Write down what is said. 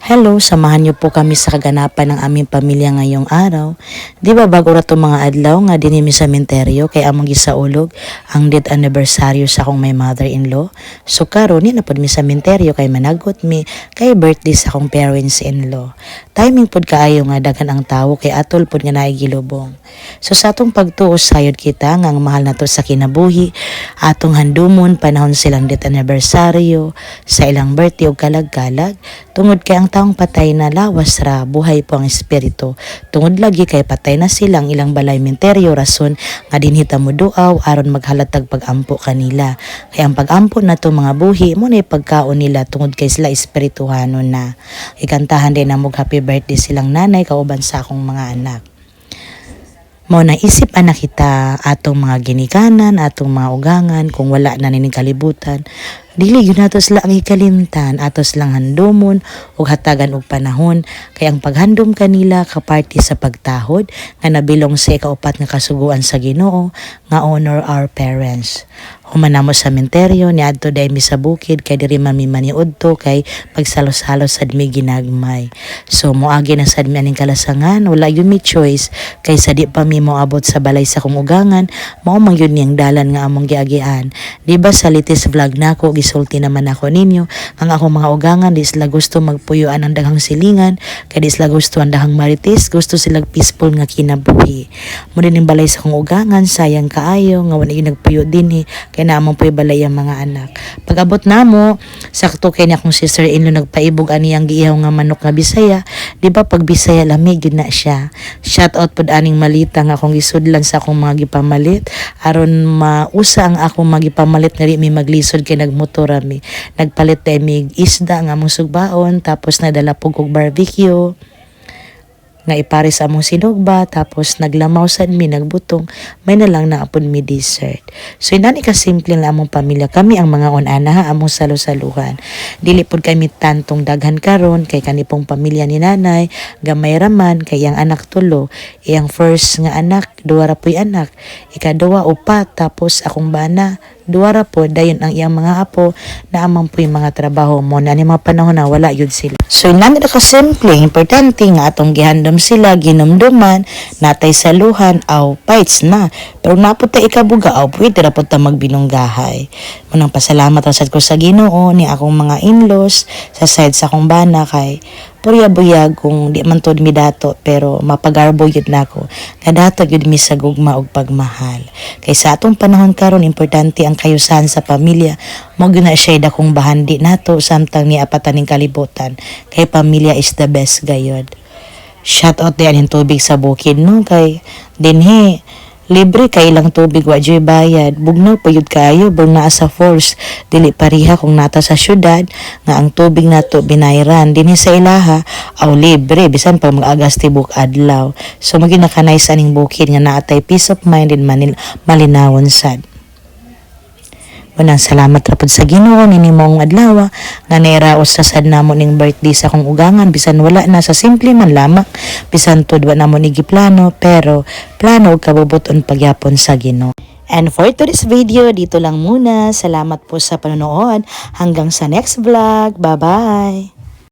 Hello, samahan niyo po kami sa kaganapan ng aming pamilya ngayong araw. Di ba bago ra itong mga adlaw nga dinhi mi sa sementeryo kay among gisaulog ang death anniversary sa akong may mother-in-law? So karon ni na pod mi sa sementeryo kay managot mi kay birthday sa akong parents-in-law. Timing pod kaayo nga daghan ang tawo kay atol pod nga naay gilubong. So sa atong pagtuo, sayod kita nga ang mahal nato sa kinabuhi, atong handumon panahon silang death anniversary, sa ilang birthday ug kalag-kalag, tungod kay ang taong patay na, lawas ra, buhay po ang espiritu. Tungod lagi kay patay na silang ilang balay menteryo, rason nga dinhi ta moduaw aron maghalatag pag-ampo kanila. Kay ang pag-ampo nato mga buhi mo na pagkaon nila tungod kay sila espirituhanon na. Ikantahan din na happy birthday silang nanay kauban sa akong mga anak. Mao na isip anak kita atong mga ginikanan, atong mga ugangan, kung wala na nining kalibutan, dili gyud nato sila ang ikalimtan, ato silang handomon ug hatagan og panahon kay ang paghandom kanila kaparte sa pagtahod nga nabilong sa ikaupat nga kasuguan sa Ginoo nga honor our parents. Human namo sa sementeryo, niadto dai mi sa bukid kay diri man mi maniudto kay magsalo-salo sad mi ginagmay. So moagi na sad mi aning kalasangan, wala gyud mi choice kay sa di pa mi moabot sa balay sa akong ugangan, mao man gyud niyang dalan nga among giagian. Di ba sa latest vlog nako, gisulti naman ako ninyo ang akong mga ugangan, di sila gusto magpuyuan ang daghang silingan kay di sila gusto ang daghang marites, gusto sila peaceful nga kinabuhi. Mo din balay sa akong ugangan, sayang kaayo nga wala gyud nagpuyo dinhi kay naamong puy balay ang mga anak. Pag-abot namo, sakto kay ni akong sister-in-law nagpaibog ani ang giihaw nga manok nga Bisaya. Di ba pag Bisaya, lami gyud na siya? Shout out pod aning malita nga akong gisudlan sa akong mga gipamalit aron mausa ang akong mga gipamalit nga di mi maglisod kay nagmotor mi. Nagpalit tay mig isda nga among sugbaon, tapos nadala pug og barbecue nga ipare sa among sinugba, tapos naglamaw sad mi, nagbutong, may na lang naapon mi dessert. So inani ka simple lang among pamilya. Kami ang mga unana ha, among salo-saluhan. Dili pud kami tantong daghan karon kay kani pong pamilya ni nanay gamay raman kay iyang anak tulo. Iyang first nga anak, duha ra puy anak, ikaduha upat, tapos akong bana duha ra po. Dayon ang iyang mga apo na amang puy mga trabaho mo na ni mga panahon na wala yun sila. So inani ra ka simple. Importante nga atong gihandom sila, ginumduman, natay saluhan, aw fights na, pero napot ta ikabuga, aw pwede ra pud ta magbinunggahay. Munang pasalamat ra sad ko sa Ginoo ni akong mga in-laws sa side sa akong bana kay purya buyag kung di man tod mi dato, pero mapagarbo gyud nako nga dato gyud mi sa gugma ug pagmahal. Kay sa atong panahon karon, importante ang kayusan sa pamilya. Mo gyud na siya dakong bahandi nato samtang ni apataning kalibutan kay pamilya is the best gayod. Shout out din yung tubig sa bukid, no, kay dinhi libre kay ilang tubig, wa juy bayad. Bugnaw pa yun kaayo bang naa sa falls. Dili pareha kung nata sa syudad nga ang tubig nato binayran. Dinhi sa ilaha, aw libre bisan pa mag-agas tibok adlaw. So mao gyud naka-nice aning bukid nga naatay peace of mind din, malinawon sad. Unang salamat ra pud sa Ginoo nini maong adlaw nga nairaos sa sad namo ning birthday sa akong ugangan bisan wala na, sa simple man lamang, bisan tud wa namo ni giplano, pero plano ug kabubuton pagyapon sa Ginoo. And for today's video, dito lang muna. Salamat po sa panonood. Hanggang sa next vlog. Bye-bye!